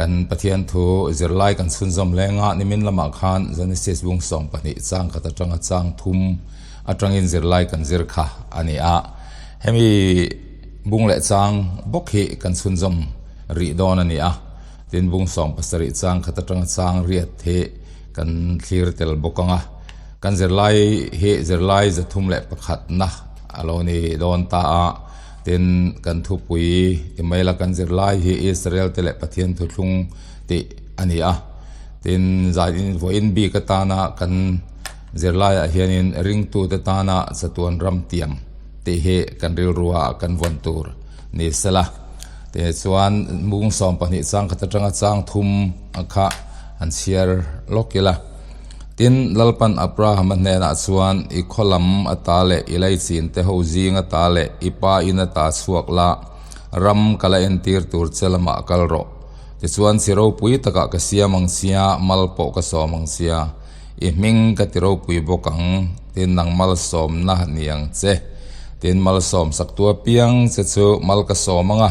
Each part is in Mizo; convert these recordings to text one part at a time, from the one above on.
Kan Pathian thu zirlai kan chhunzawm leng a, nimin lamah khan Genesis bung 12 chang khat atanga chang thum atangin zirlai kan zir kha a ni a. Hemi bung leh chang bawk hi kan chhunzawm rih dawn a ni a. Tin bung 17 chang khat atanga chang riat hi kan thlir tel bawk ang a. Kan zirlai hi zirlai 301 na a lo ni dawn ta a. Tin, kan thupui ti mai la kan zirlai hi Israel te leh Pathian thuthlung tih a ni a. Tin, zaiin vawiin bik atana kan zirlaiah hianin ringtute tana chatuan ram tiam tih hi kan rilrua kan vawn tur ni sela. Tichuan, mung 12 chang khat atanga chang thum kha an chhiar lawk ila. Tin, Lalpan Abrahama hnenah chuan, I khaw lam ata leh i laichin te ho zing ata leh i pa in ata chhuak la, ram ka la entir tur che lamah kal rawh. Tichuan, chi ropui takah ka siam ang sia, mal pawh ka sawm ang sia. I hming ka ti ropui bawk ang, tin nang malsawmna ni ang che. Tin, malsawm saktu apiang che chu mal ka sawm ang a,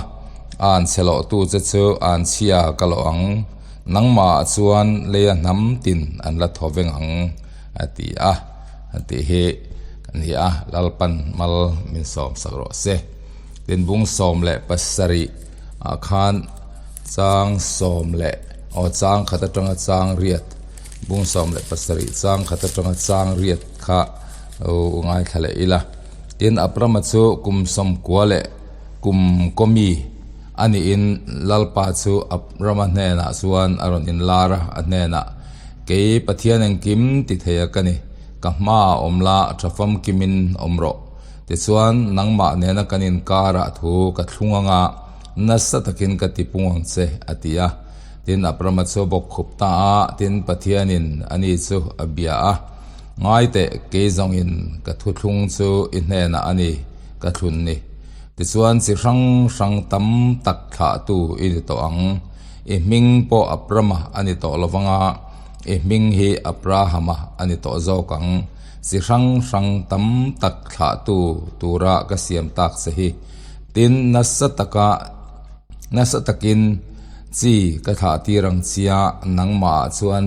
an chhe lawhtu che chu an chhia ka lawh ang. Nangmah chuan leia hnam tin an la thaw veng ang a ti a, a tih hi ka ni a, Lalpan mal min sawm sak rawh se. Tin bung 17 ah khan chang sawm leh aw chang khat atanga chang riat bung 17 chang khat atanga chang riat kha u ngaithla leh ila. Tin Abrama chu kum 90 leh kum kawmi A niin Lalpa chu Abrama hnenah chuan a rawn inlar a, a hnenah, Kei Pathian engkim ti thei a ka ni, ka hmaah awm la, tha famkimin awm rawh. Tichuan, nangmah nena kan inkarah thu ka thlung anga nasa takin ka ti pung ang che, a ti a. Tin, Abrama chu a bawk khup ta a, tin, Pathianin ani chu a bia a, Ngai teh, kei zawngin ka thuthlung chu i hnenah a ni, ka thlun ni. Tichuan chi hrang hrang tam tak thlahtu i ni tawh ang. I hming pawh Abrama a ni tawh lovang a, i hming hi Abrahama a ni tawh zawk ang. Chi hrang hrang tam tak thlahtu tura ka siam tak che hi. Tin, nasa taka nasa takin chi ka thlah tir ang chia, nangmahah chuan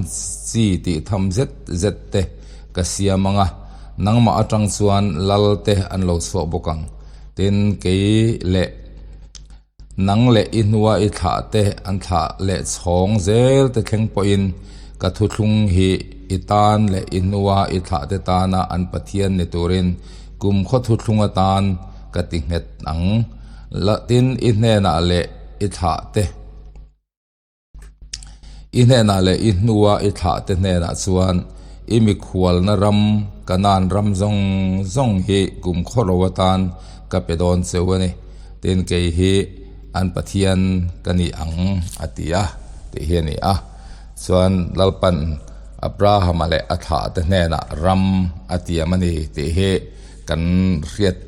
chi tih tham zet zet te ka siam ang a, nangmah atang chuan lal te an lo chhuah bawk ang. Tin, kei leh nang leh i hnua i thlah te an thlah leh chhawng zel te thleng pawhin ka thuthlung hi i tan leh i hnua i thlah te tana an Pathian ni turin kum khaw thuthlung atan ka ti nghet ang. Tin, i hnenah leh i thlah te. I hnenah leh i hnua i thlahte hnenah chuan i mikhualna ram, Kanaan ram zawng zawng hi kum khawro atan ka pe dawn cheu a ni. Tin, kei hi an Pathian ka ni ang, a ti a, tih hi a ni a. Chuan Lalpan Abrahama leh a thlahte hnenah ram a tiam a ni tih hi kan hriat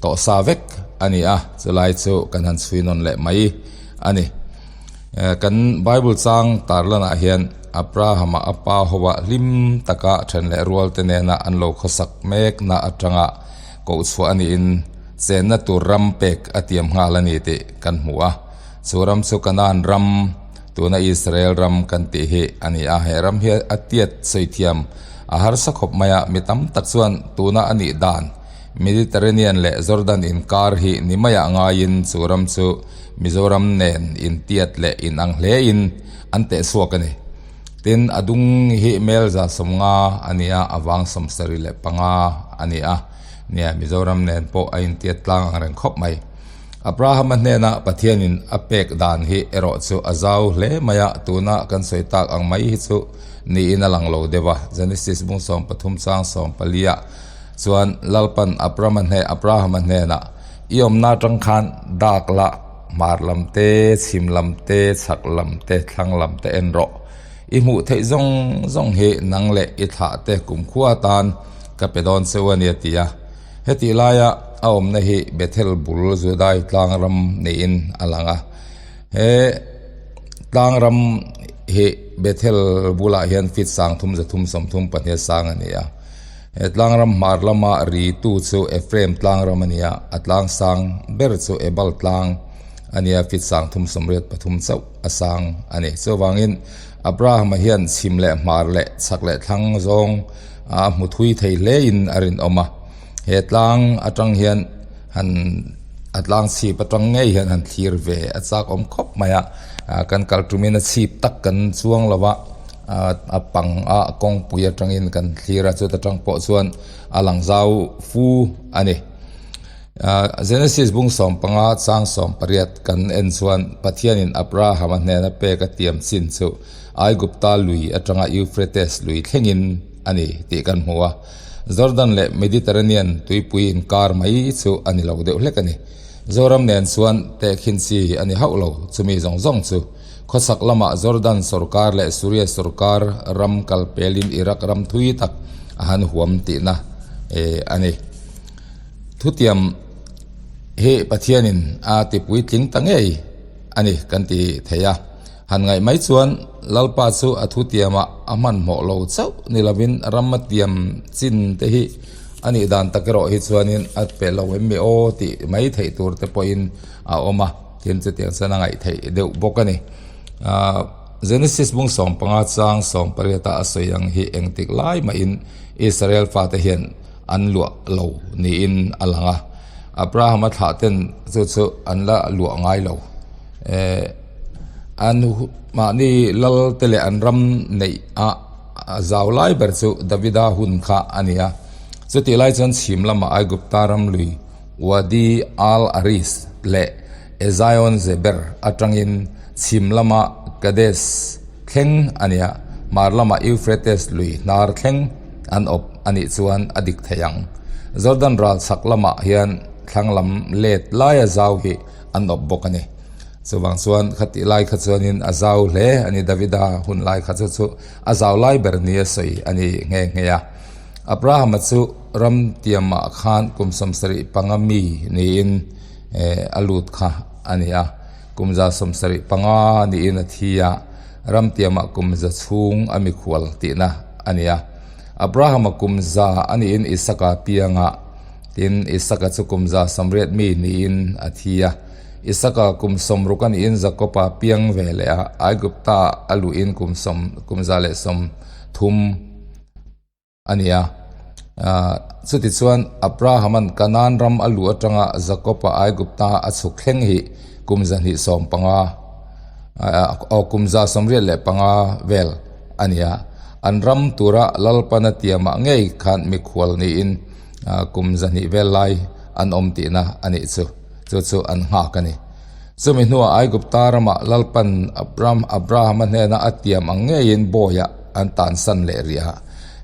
tawh sa vek a ni a, chulai chu kan han chhui nawn leh mai a ni. Kan Bible chang tarlanah hian Abrahama a pa hoa hlim taka then leh rual te nena an lo khawsak mekna atanga kohchhuah a niin chenna tur ram pek a tiam nghal a ni tih kan hmu a. Chu ram chu Kanaan ram, tuna Israel ram kan tih hi a ni a. He ram hi a tiat sawi thiam a harsa khawp mai a, mi tam tak chuan tuna a nih dan Mediterranean leh Jordan inkar hi ni maiah ngaiin chu ram chu Mizoram nen intiat leh inang hlein an teh chhuak a ni. Tin, a dung hi mel 150 a ni a, a vang 75 a ni a. Nia, Mizoram nen pawh a intiat tlang ang reng khawp mai. Abrahama hnena Pathianin a pek dan hi erawh chu a zau hle mai a, tuna kan sawi tak ang mai hi chu niin a lang lo deuh a. Genesis bung 13 chang 14 ah chuan Lalpan Abrahama hne Abrahama hnenah, I awmna atang khan dak la, hmar lam te, chhim lam te, chhak lam te, thlang lam te en rawh. I hmuh theih zawng zawng hi nang leh i thlah te kumkhua atan ka pe dawn cheu a ni a ti a. Hetih laia a awmna hi Bethel bul Judai tlangram niin a lang a. He tlangram hi Bethel bulah hian feet 3332 sang a ni a. He tlangram hmar lama ri tu chu Ephraim tlangram a ni a, a tlang sang ber chu Ebal tlang a nia, feet 383 chauh a sang a ni. Chuvangin Abrahama hian chhim leh hmar leh chhak leh thlang zawng a hmu thui thei hlein a rinawm a. He tlang atang hian han a tlang chhip atang ngei hian han thlir ve a chak awm khawp mai a, kan kal tumin a chhip tak kan chuang lo a, a pang a kawngpui atangin kan thlir a, chuta tang pawh chuan a lang zau fu a ni. Genesis bung 15 chang 18 kan en chuan Pathianin Abrahama hnena pek a tiam chin chu Aigupta lui atanga Euphrates lui thlengin a ni tih kan hmu a. Jordan leh Mediterranean tuipui inkar mai chu a ni lo deuh hlek a ni. Zoram nen chuan tehkhin chi a ni hauh lo, chumi zawng zawng chu khawchhak lamah Jordan sorkar leh Suria sorkar ram kal pelin Iraq ram thui tak a han huam tihna a ni. Thutiam hi Pathianin a tipuitling ta ngei a ni kan ti thei a. Han ngaih mai chuan Lalpa chu a thutiamah a hmanhmawh lo chauh ni lovin ram a tiam chin te hi a nih dan tak erawh hi chuanin a pe lo em mi aw tih mai theih tur te pawhin a awm a, tin chutiang chuan a ngaih theih deuh bawk a ni. Genesis bung 15 chang 18 a sawi ang hi engtik lai mahin Israel fate hian an luah lo niin a lang a, Abrahama thlah ten chu chu an la luah ngai lo. Eh an mahni lal te leh an ram neih a zau lai ber chu Davida hun kha a ni a. Chutih lai chuan chhim lamah Aigupta ram lui Wadi Al Aris leh Ezion Zeber atangin chhim lama Kadesh thleng a ni a, hmar lamah Euphrates lui hnar thleng an awp a nih chuan a dik thei ang. Jordan ral chhak lamah hian thlang lam let laia zau hi an awp bawk a ni. Chuvang chuan khatih lai kha chuanin a zau hle a ni Davida hun lai kha chu chu a zau lai ber ni a sawi a ni nghe nghe a. Abrahama chu ram tiamah khan kum 75 mi niin a lut kha a ni a. Kum 175 niin a thi a, ram tiamah kum za chhung a mikhual tihna a ni a. Abrahama kum 100 a niin Isaka pianga Tin, Isaka chu kum 180 mi niin a thi a. Isaka kum 60 a niin Jakoba piang ve leh a, Aigupta a luhin kum sawm kum 130 a ni a. Chutichuan, Abrahama'n Kanaan ram a luh atanga Jakoba Aigupta a chhuk thleng hi kum 215, aw kum 185 vel a ni a. An ram tura Lalpana tiamah ngei khan mikhual niin kum 200 vel lai an awm tihna a nih chu. Chu chu an nghak a ni. Chumi hnuah Aigupta ramah Lalpan Abrahama hnena a tiam ang ngeiin bawiah an tansan leh rih a.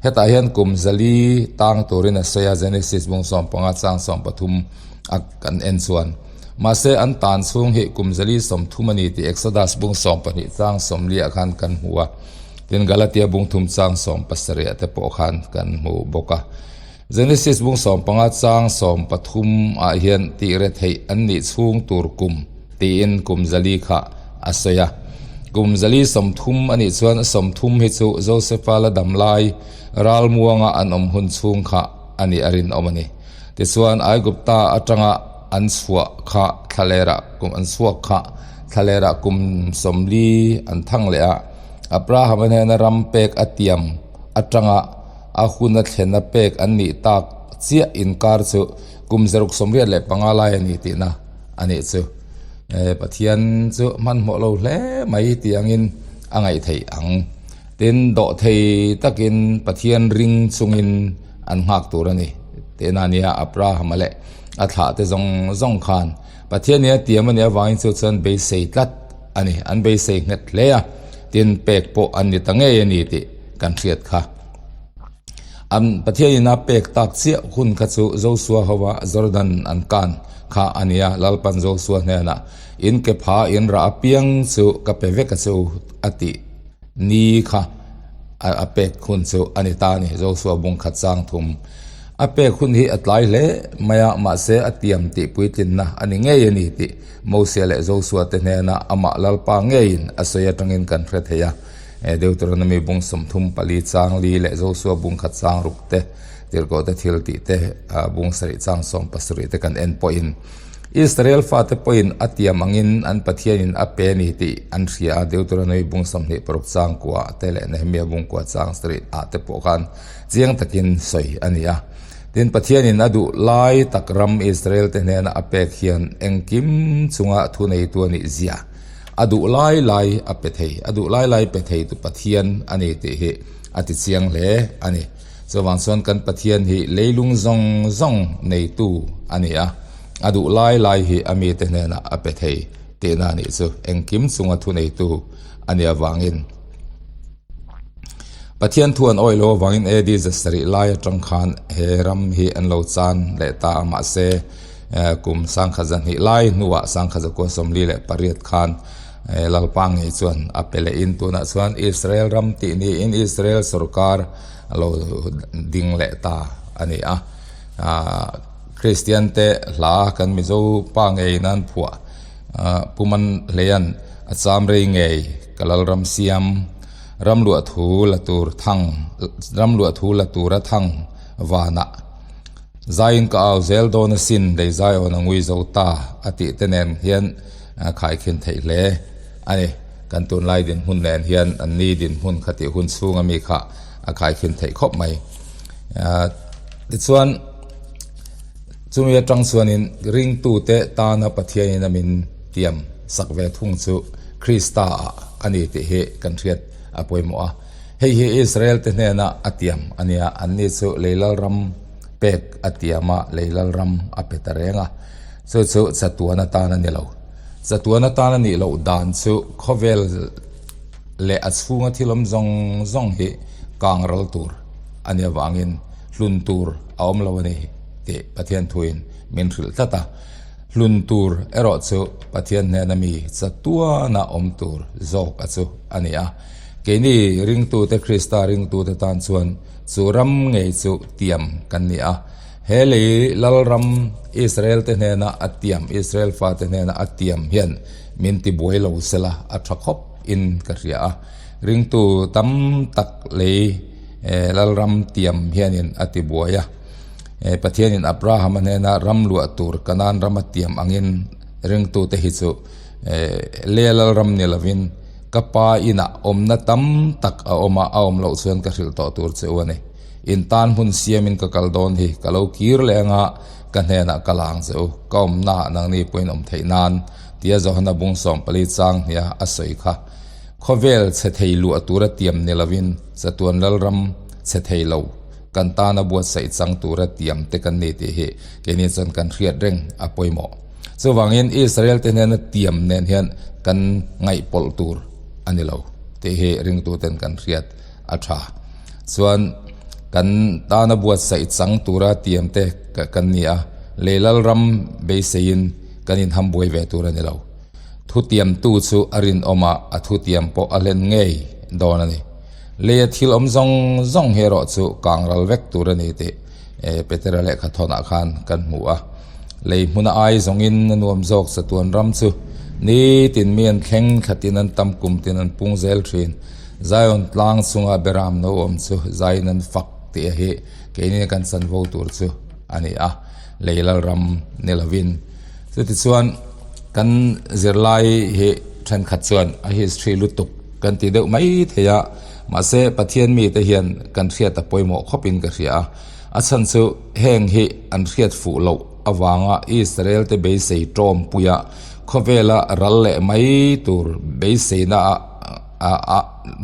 Hetah hian kum 400 tang turin a sawi a, Genesis bung 15 chang 13 a kan en chuan. Mahse an tan chhung hi kum 430 a ni tih Exodus bung 12 chang 40 ah khan kan hmu a. Tin Galatia bung thum chang 17 ah te pawh khan kan hmu bawk a. Genesis bung 15 chang 13 ah hian tih re theih an nih chhung tur kum tiin kum 400 kha a sawi a. Kum 430 a nih chuan 30 hi chu Josefa la dam lai ralmuanga an awm hun chhung kha a nih a rinawm a ni. Tichuan Aigupta atanga an chhuah kha thlalera kum an chhuak kha thlalera kum 40 an thang leh a. Abrahama hnena ram pek a tiam atanga a hun a thlena pek an nih tak chiah inkar chu kum 685 lai a ni tihna a nih chu. Pathian chu hmanhmawh lo hle mai tih angin a ngaih theih ang. Tin, dawh thei takin Pathian ring chungin an nghak tur a ni tihna a nia. Abrahama leh a thlah te zawng zawng khan Pathian nia tiam a nih avangin chu chuan beisei tlat a ni. An beisei nghet hle a, tin pek pawh an ni ta ngei a ni tih kan hriat kha. An Pathianin a pek tak chiah hun kha chu Josua hova Jordan an kan kha a nia. Lalpan Josua hnenah, In ke pha in rah apiang chu ka pe vek a chu a tih ni kha a pek hun chu a ni ta a ni. Josua bung khat chang thum a pek hun hi a tlai hle mai a, mahse a tiam tih puitlinna a ni ngei a ni tih Mosia leh Josua te hnena amah Lalpa ngeiin a sawi atangin kan hre thei a. Deuteronomy bung 34 chang li leh Josua bung khat chang ruk te, Tirhkoh te thil tih te, bung sarih chang 17 te kan en pawhin. Israel fate pawhin a tiam angin an Pathianin a pe a ni tih an hria a, Deuteronomy bung 26 chang kuah te leh Nehemia bung kua chang sarih ah te pawh khan chiang takin sawi a ni a. Tin, Pathianin a duh lai tak ram Israel te hnena a pek hian engkim chunga thuneitu a nih zia a duh lai lai a pe thei, a duh lai lai pe thei tu Pathian a ni tih hi a ti chiang hle a ni. Chuvang chuan kan Pathian hi leilung zawng zawng neitu a ni a, a duh lai lai hi a mite hnenah a pe thei tihna a nih chu engkim chunga thuneitu a nih avangin. Pathian thu an awih loh avangin AD zasarih lai atang khan he ram hi an lo chan leh ta a, mahse kum sangkhat zahnih lai hnuah sangkhat zakua 48 khan Lalpa ngei chuan a pe lehin tunah chuan Israel ram tih niin Israel sorkar a lo ding leh ta a ni a. Kristian te hla kan Mizo pa ngei nan phuah Pu Man Hleian a cham rei ngei ka Lalram siam ram luah thu la tur thang ram luah thu la tura thang vanah zaiin ka au zel dawn asin lei zai awn a ngui zo ta a tih te nen hian a khaikhin theih hle a ni. Kan tunlai dinhmun nen hian an ni dinhmun kha tih hun chhunga mi kha a khaikhin theih khawp mai. Tichuan chumi atang chuanin ringtute tana Pathianin a min tiam sak ve thung chu Krista ah a ni tih hi kan hriat a pawimawh a. Hei hi Israel te hnena a tiam a nia, anni chu Leilal ram pek a tiam a, Leilal ram a pe ta reng a. Chu chu chatuan atan a ni lo. Chatuan atan a nih loh dan chu khawvel leh a chhunga thil awm zawng zawng hi kang ral tur a nih avangin hlun tur a awm lo a ni tih Pathian thuin min hrilh tlat a. Hlun tur erawh chu Pathian hnena mi chatuana awm tur zawk a chu a ni a. Keini ringtute Krista ringtute tan chuan chu ram ngei chu tiam kan ni a. He lei Lalram Israel te hnena a tiam, Israel fate hnena a tiam hian min ti buai lo sela a tha khawp in ka hria a. Ringtu tam tak lei Lalram tiam hianin a ti buai a. Pathianin Abrahama hnena ram luah tur Kanaan ram a tiam angin ringtute hi chu lei Lalram ni lovin ka pa inah awmna tam tak a awm a, a awm loh chuan ka hrilh tawh tur che u a ni. In tan hmun siamin ka kal dawn hi, ka lo kir leh anga ka hnenah ka la ang che u, ka awmnaah nangni pawhin awm theih nan, tia Johana bung 14 chang hnia a sawi kha. Khawvel chhe thei luah tura tiam ni lovin chatuan lalram chhe thei lo kan tana buatsaih chang tura tiam te kan ni tih hi keini chuan kan hriat reng a pawimawh. Chuvangin Israel te hnena tiam nen hian kan ngaihpawlh tur a ni lo tih hi ringtuten kan hriat a tha. Chuan kan tana buatsaih chang tura tiam te kan ni a, lei lalram beiseiin kan inham buai ve tur a ni lo. Thutiamtu chu a rinawm a, a thutiam pawh a hlen ngei dawn a ni. Leia thil awm zawng zawng hi erawh chu kang ral vek tur a ni tih Petera lehkha thawnah khan kan hmu a. Lei hmuna ai zawngin a nuam zawk chatuan ram chu nitin mi an thleng thlatin an tam kum tin an pung zel thin. Zion tlang chunga beram no awm chu zaiin an fak tih a hi keini kan chanvo tur chu a ni a, lei lalram ni lovin. Chutichuan kan zirlai hi thenkhat chuan a history lutuk kan ti deuh mai thei a, mahse Pathian mite hian kan hriat a pawimawh khawpin ka hria a, a chhan chu heng hi an hriat fuh loh avanga Israel te beisei tawmpuia khawvela ral leh mai tur beiseina a a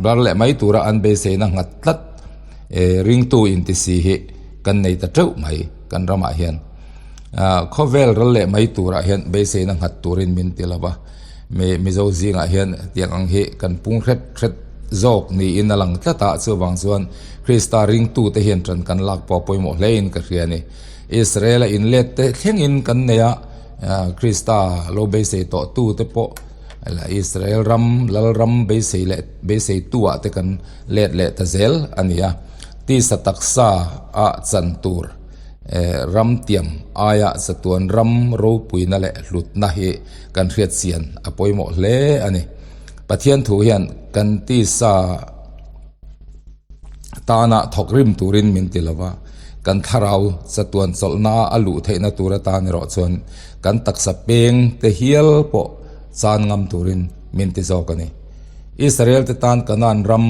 ral leh mai tura an beiseina nghat tlat ringtu intisi hi kan nei ta teuh mai kan ramah hian. Khawvel ral leh mai turah hian beiseina nghat turin min ti lo va, Mizo zingah hian tiang ang hi kan pung hret hret zawk niin a lang tlat a, chuvang chuan Krista ringtute hian ṭan kan lak pawh a pawimawh hlein ka hria a ni. Israel-a inlet te thlengin kan nei a, Krista lo beisei tawh tute pawh la Israel ram Lalram beisei leh beisei tuah te kan let leh ta zel a ni a, tisa taksa a chan tur ram tiam aia chatuan ram ropuina leh hlutna hi kan hriat chian a pawimawh hle a ni. Pathian thu hian kan tisa tana thawk rim turin min ti lo va. Kan thlarau chatuan chawlhna a luh theihna tur atan erawh chuan kan taksa peng te hial pawh chan ngam turin min ti zawk a ni. Israel te tan Kanaan ram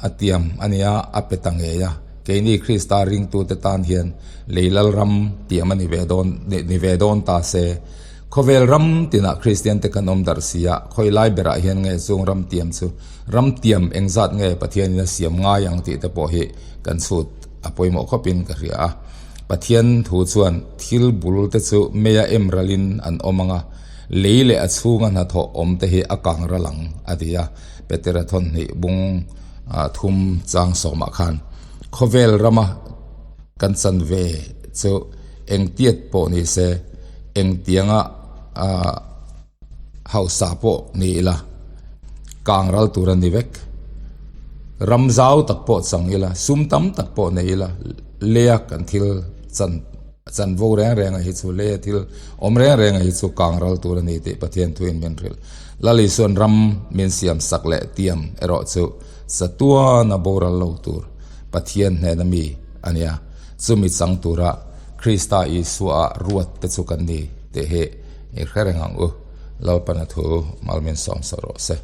a tiam a nia, a pe ta ngei a. Keini Krista ringtute tan hian lei lal ram tiam a ni ve dawn ni ve dawn ta se. Khawvel ram tinah Kristian te kan awm darh si a, khawi lai berah hian nge chung ram tiam chu ram tiam engzat nge Pathianin a siam ngai ang tih te pawh hi kan chhut a pawimawh khawpin ka hria a. Pathian thu chuan thil bul te chu meia em ralin an awm ang a, lei leh a chhunga hnathawh awm te hi a kang ral ang a ti a, Petera thawnhnih bung thum chang sawmah khan khawvel rama kan chan ve chu engtiat pawh ni se engtianga hausa pawh ni ila kang ral tur a ni vek. Ram zau tak pawh chang ila sum tam tak pawh nei ila leia kan thil chan chanvo reng reng a hi chu leia thil awm reng reng a hi chu kang ral tur a ni tih Pathian thuin min hrilh. Lal Isuan ram min siam sak leh tiam erawh chu chatuana boral lo tur Pathian hnena mi a nia. Chumi chang tura Krista Isua ah ruat te chu kan ni tih hi i hre reng ang u. Lalpana thu mal min sawm sawh rawh se.